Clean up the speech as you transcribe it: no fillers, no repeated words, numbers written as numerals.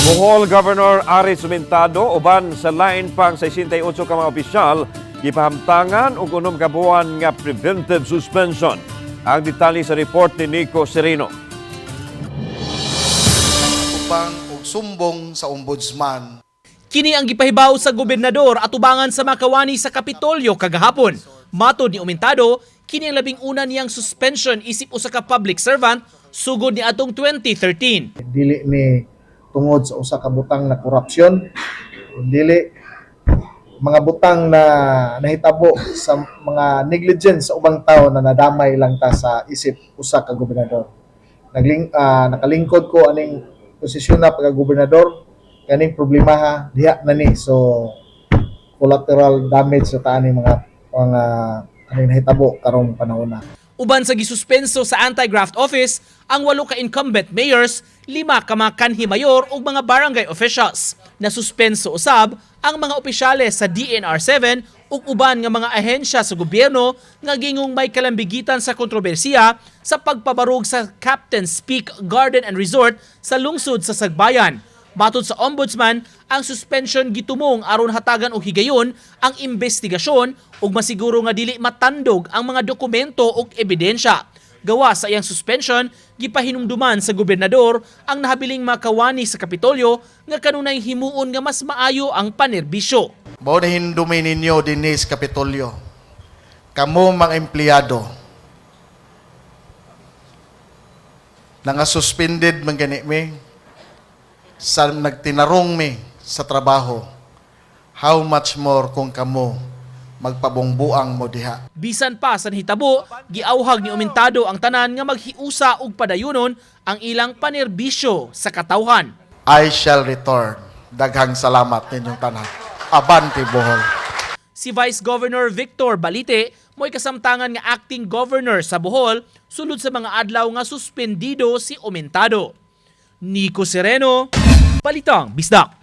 Bohol Governor Aris Sumentado uban sa lain pang 68 ka mga opisyal gipahamtangan og 6 ka buwan nga preventive suspension. Ang detalye sa report ni Nico Sereno. Upang og sumbong sa ombudsman. Kini ang gipahibaw sa gobernador atubangan sa makawani sa Kapitolyo kagahapon. Matod ni Umentado, kini ang 11 niyang suspension isip usa ka public servant sugod ni atong 2013. Dili ni tungod sa usa ka butang na korupsyon, dili mga butang na nahitabo sa mga negligence sa ubang tao na nadamay lang ta sa isip usa ka gobernador. Nakalingkod ko aning posisyon na pagka gobernador, kaning problemaha diha na ni, so collateral damage sa taan mga aning nahitabo karong panahon na. Uban sa gisuspenso sa Anti-Graft Office ang walo ka incumbent mayors, lima ka mga kanhi mayor ug mga barangay officials. Nasuspenso usab ang mga opisyales sa DENR 7 ug uban nga mga ahensya sa gobyerno nga gingong may kalambigitan sa kontrobersiya sa pagpabarog sa Captain's Peak Garden and Resort sa lungsod sa Sagbayan. Matod sa ombudsman, ang suspension gitumong aron hatagan og higayon ang investigasyon ug masiguro nga dili matandog ang mga dokumento ug ebidensya. Gawa sa iyang suspension, gipahinumduman sa gobernador ang nahabiling makawani sa Kapitolyo nga kanunay himuon nga mas maayo ang panerbisyo. Mao na hindumi ninyo dinhi sa Kapitolyo. Kamo mga empleyado, nga suspended man gani mi sa nagtinarong mi sa trabaho. How much more kung kamo magpabungbuang mo diha. Bisan pa sa nahitabo, giauhag ni Umentado ang tanan nga maghiusa og padayunon ang ilang panerbisyo sa katawhan. I shall return. Daghang salamat ninyong tanan. Abante, Bohol. Si Vice Governor Victor Balite mo'y kasamtangan nga acting governor sa Bohol sulod sa mga adlaw nga suspendido si Umentado. Nico Sereno, Balitang Bisdak.